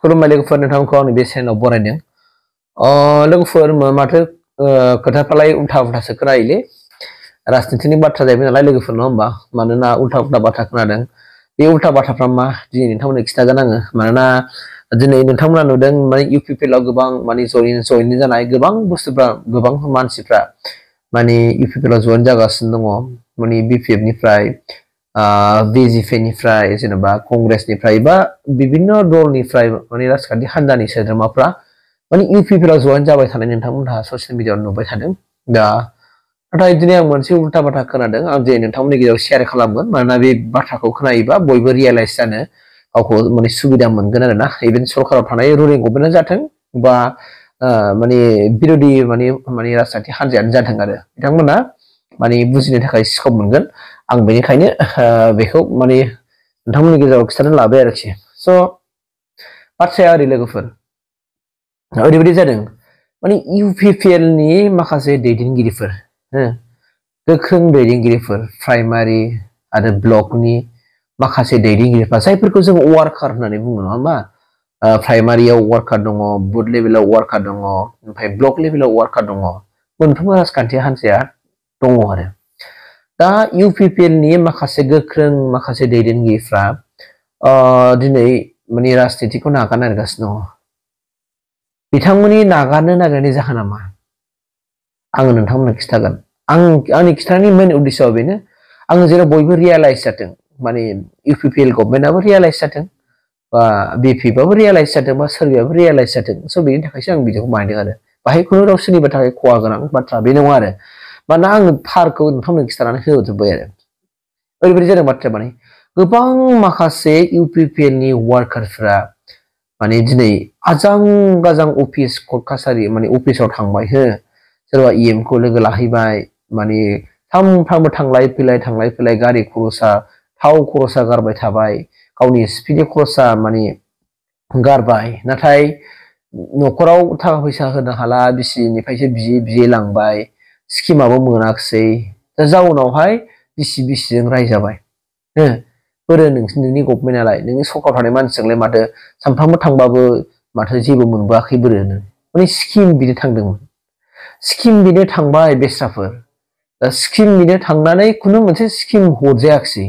खुलुमबाय लोगोफोर नोंथांमोनखौ आंनि बे चेनेलाव बरायदों। लोगोफोर माथो खोथाफ्रालाय उल्था उल्थासो खोनायोलै राजनितिनि बाथ्रा जाहैबाय नालाय लोगोफोर नङा होमबा मानोना उल्था उल्था बाथ्रा खोनादों बे उल्था बाथ्राफ्रा मा दिनै नोंथांमोननो खिथागोन आङो मानोना दिनै नोंथांमोना नुदों माने इउपिपिएलआव गोबां माने जयेन जानाय गोबां बुस्थुफ्रा गोबां मानसिफ्रा माने इउपिपिएलआव जयेन जागासिनो दङ माने बिपिएफनिफ्राय बिजेपिनिफ्राय जेनेबा कंग्रेसनिफ्राय बा बिभिन्न दलनिफ्राय माने राजखान्थि हान्जानि सोद्रोमाफ्रा माने इउपिपिएलआव जयेन जाबाय थानाय नोंथांमोनहा ससियेल मिडियाआव नुबाय थादों। दा नाथाय दिनै आं मोनसे उल्था बाथ्रा खोनादों आं दिनै नोंथांमोननि गेजेराव शेयार खालामगोन मानोना बे बाथ्राखौ खोनायोबा बयबो रियेलाइज जानो गावखौ माने सुबिदा मोनगोन आरोना इभेन सरकाराव थानाय रुलिं गभर्नमेन्टआ जाथों बा माने बिरोधि माने राजखान्थि हान्जायानो जाथों आरो बिथांमोना माने बुजिनो थाखाय स्कप मोनगोन आं बेनिखायनो बेखौ माने नोंथांमोननि गेजेराव खिथानो लाबाय आरोखि। स' बाथ्राया ओरै लोगोफोर ओरैबायदि जादों माने इउपिपिएलनि माखासे दैदेनगिरिफोर गोख्रों दैदेनगिरिफोर प्राइमारि आरो ब्लकनि माखासे दैदेनगिरिफ्रा जायफोरखौ जों वार्कार होननानै बुङो नङा होमबा प्राइमारियाव वार्कार दङ बुथ लेभेलाव वार्कार दङ ओमफ्राय ब्लक लेभेलाव वार्कार दङ मोनफ्रोमबो राजखान्थि हान्जाया दङ आरो दा इउपिपिएलनि माखासे गोख्रों माखासे दैदेनगिरिफ्रा दिनै माने राजनितिखौ नागारनो नागिरगासिनो दङ। बिथांमोननि नागारनो नागिरनायनि जाहोना मा आङो नोंथांमोननो खिथागोन। आंनि खिथानायनि मेन उद्देश्यआ बेनो आङो जेराव बयबो रियेलाइज जाथों माने इउपिपिएल गभर्नमेन्टआबो रियेलाइज जाथों बा बिपिएफआबो रियेलाइज जाथों बा सोरबायाबो रियेलाइज जाथों स' बेनि थाखायसो आं भिडिअखौ बानायदों आरो बाहाय खुनु राव सोरनिबा थाखाय खहा गोनां बाथ्रा बे नङा आरो मानोना आङो थारखौ नोंथांमोननो खिथानानै होजोब्बाय आरो ओरैबायदि जादों बाथ्राया माने गोबां माखासे इउपिपिएलनि वार्कारफ्रा माने दिनै आजां गाजां अफिस कर्ट कासारि माने अफिसाव थांबाय सोरबा इएमखौ लोगो लाहैबाय माने सानफ्रामबो थांलाय फैलाय गारि खरसा थाव खरसा गारबाय थाबाय गावनि स्पिडनि खरसा माने गारबाय नाथाय न'खराव थाखा फैसा होनो हाला बिसिनिफ्रायसो बियै लांबाय स्किमाबो मोनाखिसै दा जाउनावहाय बिसिजों रायजाबाय बोरो नोंनि गभर्नमेन्टआलाय नोंनि सरकाराव थानाय मानसिजोंलाय माथो सानफ्रामबो थांबाबो माथो जेबो मोनबोआखै बोरो माने स्किम बिनो थांदोंमोन स्किम बिनो थांबाय बेस्राफोर दा स्किम बिनो थांनानै खुनु मोनसे स्किम हरजायाखिसै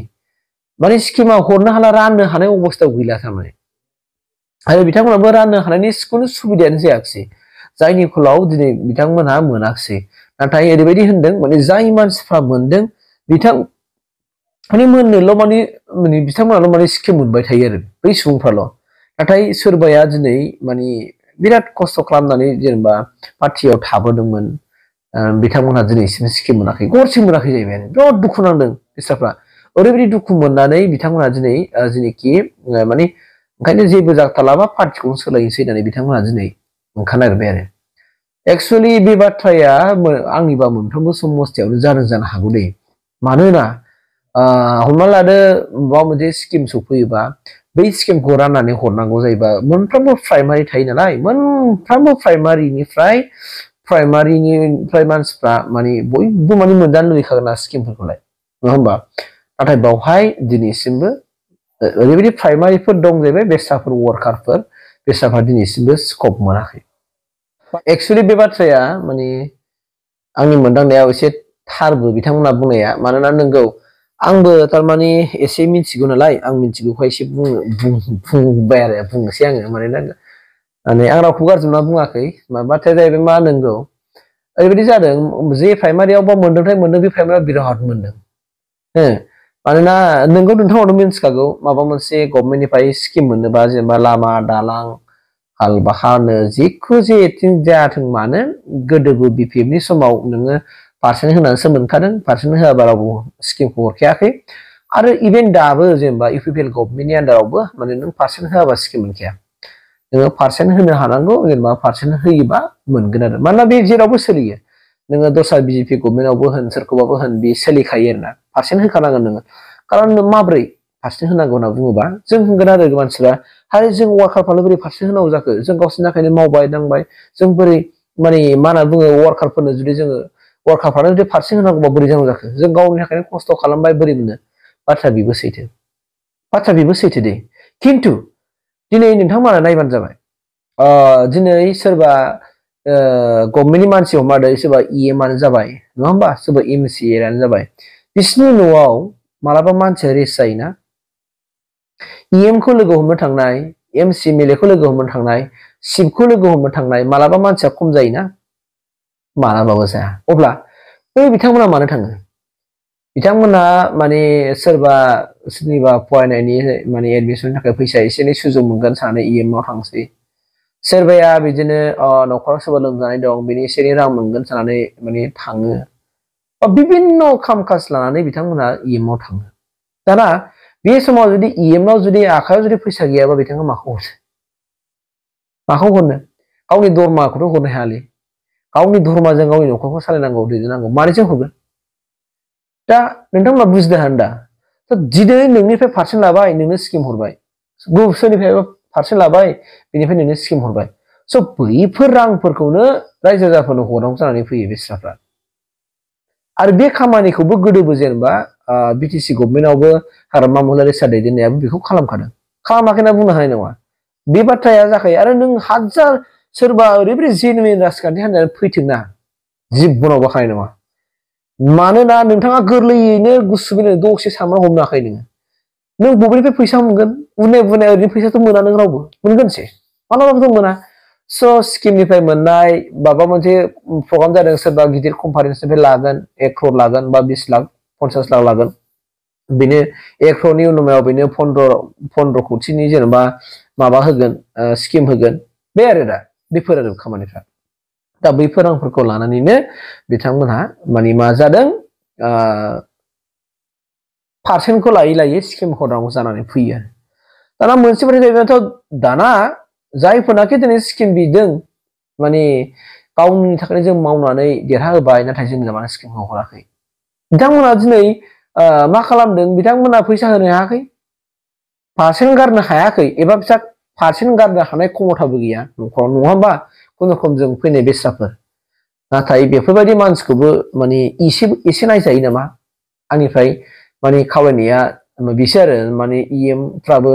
माने स्किमा हरनो हाला राननो हानाय अबस्थायाव गैला थारमाने आरो बिथांमोनाबो राननो हानायनि खुनु सुबिदायानो जायाखिसै जायनि फलाव दिनै बिथांमोनहा मोनाखिसै नाथाय ओरैबायदि होनदों माने जाय मानसिफ्रा मोनदों माने मोननोल' माने बिथांमोनाल' माने स्किम मोनबाय थायो आरो बै सुबुंफ्राल' नाथाय सोरबाया दिनै माने बिराद खस्थ' खालामनानै जेनेबा पार्टियाव थाबोदोंमोन बिथांमोनहा दिनैसिम स्किम मोनाखै गरसे मोनाखै जाहैबाय आरो बिराद दुखु नांदों बिस्राफ्रा ओरैबायदि दुखु मोननानै बिथांमोनहा दिनै जेनेखि माने ओंखायनो जेबो जाथालाबा पार्टिखौनो सोलायनोसै होननानै बिथांमोनहा दिनै ओंखारनो नागिरबाय आरो एक्सुवेलि बे बाथ्राया आंनिबा मोनफ्रोमबो समस्थियावनो जानो हागौ दे मानोना हमना लादो माबा मोनसे स्किम सफैयोबा बै स्किमखौ राननानै हरनांगौ जायोबा मोनफ्रोमबो प्राइमारि थायो नालाय मोनफ्रोमबो प्राइमारिनिफ्राय मानसिफ्रा माने बयबो माने मोनजानो लुबैखागोन ना स्किमफोरखौलाय नङा होमबा नाथाय बावहाय दिनैसिमबो ओरैबायदि प्राइमारिफोर दं जाहैबाय बेस्राफोर वार्कारफोर बेस्राफ्रा दिनैसिमबो स्कप मोनाखै एक्सुवेलि बे बाथ्राया माने आंनि मोनदांनायाव एसे थारबो बिथांमोना बुंनाया मानोना नोंगौ आंबो थारमाने एसे मिथिगौ नालाय आं मिथिगौखाय एसे बुंबाय आरो बुंनोसै आङो माने आं रावखौ गाज्रि बुङाखै बाथ्राया जाहैबाय मा नोंगौ ओरैबायदि जादों जे प्राइमारियावबा मोनदों बे प्राइमारियाव बिराद मोनदों मानोना नोंगौ नोंथाङानो मिथिखागौ माबा मोनसे गभर्नमेन्टनिफ्राय स्किम मोननोबा जेनेबा लामा दालां हाल बाहानो जिखु जेथिं जायाथों मानो गोदोबो बिपिएफनि समाव नोङो पार्सेन्ट होनानैसो मोनखादों पार्सेन्ट होआबा रावबो स्किमखौ हरखायाखै आरो इभेन दाबो जेनेबा इउपिपिएल गभर्नमेन्टनि आन्दारावबो माने नों पार्सेन्ट होआबा स्किम मोनखाया नोङो पार्सेन्ट होनो हानांगौ जेनेबा पार्सेन्ट होयोबा मोनगोन आरो मानोना बे जेरावबो सोलियो नोङो दस्रा बिजेपि गभर्नमेन्टआवबो होन सोरखौबाबो होन बे सोलिखायो आरोना पार्सेन्ट होखानांगोन नोङो खारन नों माब्रै पार्सेन्ट होनांगौ होनना बुङोबा जों होनगोन आरो मानसिफ्रा आरो जों वार्कारफ्रानो बोरै पार्सेन्ट होनांगौ जाखो जों गावसोरनि थाखायनो मावबाय दांबाय जों बोरै माने मा होनना बुङो वार्कारफोरनो जुदि जोङो वार्कारफ्रानो जुदि पार्सेन्ट होनांगौबा बोरै जानांगौ जाखो जों गावनि थाखायनो खस्थ' खालामबाय बोरै मोनो बाथ्रा बेबो सैथो दे खिन्थु दिनै नोंथांमोना नायबानो जाबाय दिनै सोरबा गभर्नमेन्टनि मानसि हमारदो सोरबा इएम आनो जाबाय नङा होमबा सोरबा एमसिए आनो जाबाय बिसोरनि न'आव मालाबा मानसिया रेस्ट जायोना इएम खौ लोगो हमनो थांनाय एमसि एमएलए खौ लोगो हमनो थांनाय सिपखौ लोगो हमनो थांनाय मालाबा मानसिया खम जायोना मालाबाबो जाया अब्ला बै बिथांमोना मानो थाङो बिथांमोना माने सोरबा सोरनिबा फरायनायनि माने एडमिसननि थाखाय फैसा एसे एनै सुजुग मोनगोन साननानै इएम आव थांसै सोरबाया बिदिनो न'खराव सोरबा लोमजानाय दं बिनि एसे एनै रां मोनगोन साननानै माने थाङो बिभिन्न खाम काज लानानै बिथांमोना इएम आव थाङो दाना बे समाव जुदि इएम आव जुदि आखायाव जुदि फैसा गैयाबा बिथाङा माखौ हरनो गावनि दरमाखौथ' हरनो हायालै गावनि धर्माजों गावनि न'खरखौ सालायनांगौ दैदेननांगौ मानोथो हरगोन दा नोंथांमोना बुजिनो हादों दा दिनै नोंनिफ्राय पारसेन्ट लाबाय नोंनो स्किम हरबाय सोरनिफ्राय पारसेन्ट लाबाय बेनिफ्राय नोंनो स्किम हरबाय स' बैफोर रांफोरखौनो रायजो राजाफोरनो हरनांगौ जानानै फैयो बेस्राफ्रा आरो बे खामानिखौबो गोदोबो जेनेबा बिटिसि गभर्नमेन्टआवबो हाग्रामा महिला रेसा दैदेननायाबो बेखौ खालामखादों खालामाखै होनना बुंनो हानाय नङा बे बाथ्राया जाखायो आरो नों हाजार सोरबा ओरैबायदि जेनुइन राजखान्थि हान्जायानो फैथोंना जिबनावबो हानाय नङा मानोना नोंथाङा गोरलैयैनो गुसु बेनो दसे सामब्राम हमनो हाखायो नों बबेनिफ्राय फैसा मोनगोन उनाय बुनाय ओरैनो फैसाथ' मोना नों रावबो मोनगोनसै मालाबाबोथ' मोना स' स्किमनिफ्राय मोननाय माबा मोनसे प्रग्राम जादों सोरबा गिदिर कम्पानिनिफ्राय लागोन 1 crore लागोन बा 20 लाख 50 लाख लागोन बेनो 1 crore उनाव बेनो 15 कोटिनि जेनेबा माबा होगोन स्किम होगोन बे आरो दा बेफोर आरो खामानिफ्रा दा बैफोर रांफोरखौ लानानैनो बिथांमोनहा माने मा जादों पारसेन्टखौ लायै लायै स्किम हरनांगौ जानानै फैयो दाना मोनसे बाथ्रा जाहैबायथ' दाना जायफोरनाखि दिनै स्किम बिदों माने गावनि थाखाय जों मावनानै देरहाहोबाय नाथाय जों माने स्किमखौ हराखै बिथांमोना दिनै मा खालामदों बिथांमोना फैसा होनो हायाखै पारसेन्ट गारनो हायाखै एबा बिसा पारसेन्ट गारनो हानाय क्षमताबो गैया न'खराव नङा होमबा खुनुरुखुम जों फैनाय बेस्राफोर नाथाय बेफोरबायदि मानसिखौबो माने एसे नायजायो नामा आंनिफ्राय माने खावलायनाया बिसो आरो माने इएमफ्राबो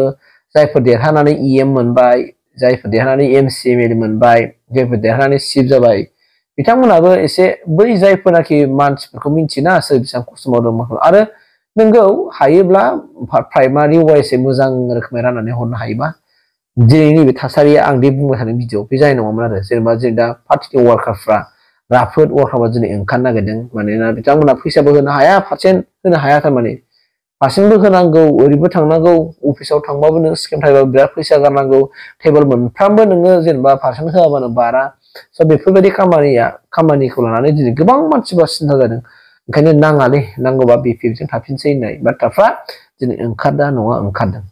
जायफोर देरहानानै इएम मोनबाय जायफोर देरहानानै एमसि एमएलए मोनबाय जायफोर देरहानानै सिप जाबाय बिथांमोनाबो एसे बै जायफोरनाखि मानसिफोरखौ मिन्थिना सोर बेसेबां खस्थ' मावदों आरो नोंगौ हायोब्ला प्राइमारि वाइसै मोजां रोखोमै राननानै हरनो हायोबा दिनैनि नैबे थासारिया आं दे बुंबाय थानाय भिडिअ बे जानाय नङामोन आरो जेनेबा जों दा पार्टिनि वार्कारफ्रा राफोद वार्कारफ्रा दिनै ओंखारनो नागिरदों मानोना बिथांमोना फैसाबो होनो हाया पारसेन्ट होनो हाया थारमाने पारसेन्टबो होनांगौ ओरैबो थांनांगौ अफिसाव थांबाबो नों स्किम थायोबा बिराद फैसा गारनांगौ टेबोल मोनफ्रामबो नोङो जेनेबा पारसेन्ट होआबानो बारा स' बेफोरबायदि खामानिखौ लानानै दिनै गोबां मानसिफ्रा सिन्था जादों ओंखायनो नाङालै नांगौबा बिपिएफजों थाफिनसै होननाय बाथ्राफ्रा दिनै ओंखारदा नङा ओंखारदों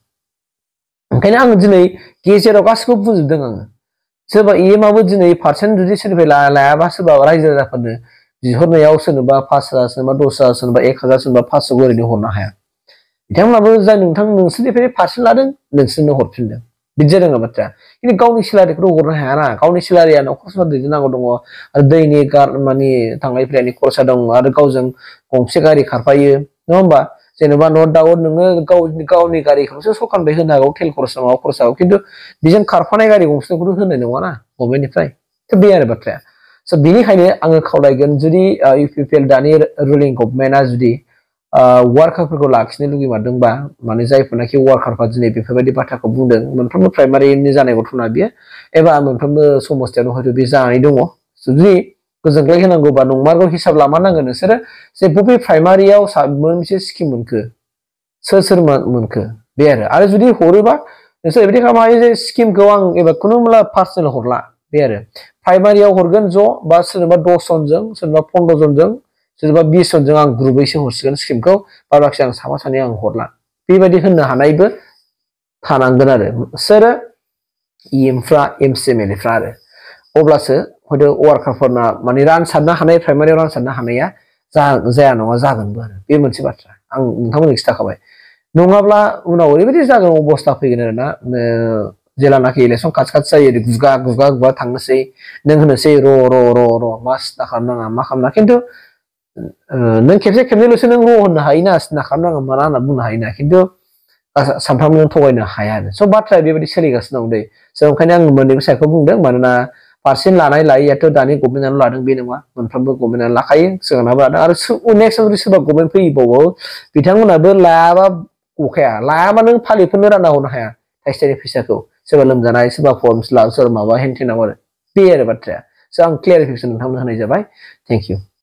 ओंखायनो आङो दिनै गेजेराव गासिखौबो बुंजोबदों आङो सोरबा इएमआबो दिनै पारसेन्ट जुदि सोरनिफ्राय लायाबा सोरबा रायजो राजाफोरनो बिहरनायाव सोरनोबा 5,000 सोरनोबा 10,000 सोरनोबा 1,000 सोरनोबा 500 ओरैनो हरनो हाया बिथांमोनाबो जा नोंसोरनिफ्राय पारसेन्ट लादों नोंसोरनो हरफिनदों बिदि जादों बाथ्राया खिन्थु गावनि सेलारिखौथ' हरनो हायाना गावनि सेलारिया न'खर संसार दैदेननांगौ दङ आरो दैनि माने थांलाय फैलायनि खरसा दङ आरो गावजों गंसे गारि खारफायो नङा होमबा जेनेबा नट डाउट नोङो गावनि गारिखौसो सरकारनिफ्राय होनो हागौ तेल खरसा माबा खरसाखौ खिन्थु बेजों खारफानाय गारि गंसेखौथ' होनाय नङाना गभर्नमेन्टनिफ्राय थ' बे आरो बाथ्राया स' बेनिखायनो आङो खावलायगोन जुदि इउपिपिएल दानि रुलिं गभर्नमेन्टआ जुदि वार्कारफोरखौ लाखिनो लुगैमारदोंबा माने जायफोरनाखि वार्कारफ्रा दिनै बेफोरबायदि बाथ्राखौ बुंदों मोनफ्रोमबो प्राइमारिनि जानाय घटना बियो एबा मोनफ्रोमबो समस्थियावनो हयथ' बे जानानै दङ जुदि गोजोनग्लाय होनांगौबा नंमारगौ हिसाब लामारनांगोन नोंसोरो जे बबे प्राइमारियाव मोनसे स्किम मोनखो सोर मोनखो बे आरो जुदि हरोबा नोंसोर ओरैबायदि खालामनो हायो जे स्किमखौ आं एबा खुनु पार्सनेल हरला बे आरो प्राइमारियाव हरगोन ज' बा सोरनोबा 10 जनजों सोरनोबा 15 जनजों सोरनोबा 20 जनजों आं ग्रुपैसो हरसिगोन स्किमखौ बाखि आं साफा सानै आं हरला बेबायदि होननो हानायबो थानांगोन आरो सोरो इएमफ्रा एमसिएमएलएफ्रा आरो अब्लासो हयथ' वार्कारफोरना माने रानसारनो हानाय प्राइमारियाव रानसारनो हानाया जाया नङा जागोनबो आरो बे मोनसे बाथ्रा आं नोंथांमोननो खिथाखाबाय नङाब्ला उनाव ओरैबायदि जागोन अबस्था फैगोन आरोना जेलानाखि इलेक्सन खाथि जायो गुगा थांनोसै नों होनोसै र' मा सिन्था खालामनाङा मा खालामना खिन्थु नों खेबसे खेबनैल'सो नों र' होननो हायोना सिन्था खालामनाङा माना होनना बुंनो हायोना खिन्थु सानफ्रामबो थगायनो हाया आरो स' बाथ्राया बेबायदि सोलिगासिनो दं दै स' ओंखायनो आं मोननैबो साइडखौ बुंदों मानोना पारसेन्ट लानाय लायैयाथ' दानि गभर्नमेन्टआनो लादों बे नङा मोनफ्रोमबो गभर्नमेन्टआ लाखायो सिगांनाबो लादों आरो नेक्स्टआव जुदि सोरबा गभर्नमेन्ट फैबावो बिथांमोनाबो लायाबा गखाया लायाबा नों फालिफोरनो रानना हरनो हाया थाइसे थाइनै फैसाखौ सोरबा लोमजानाय सोरबा फर्म फिल आप सोरबा माबा हेन टेनाव आरो बे आरो बाथ्राया स' आं क्लियारिफिकेसन नोंथांनो होनाय जाबाय थेंक इउ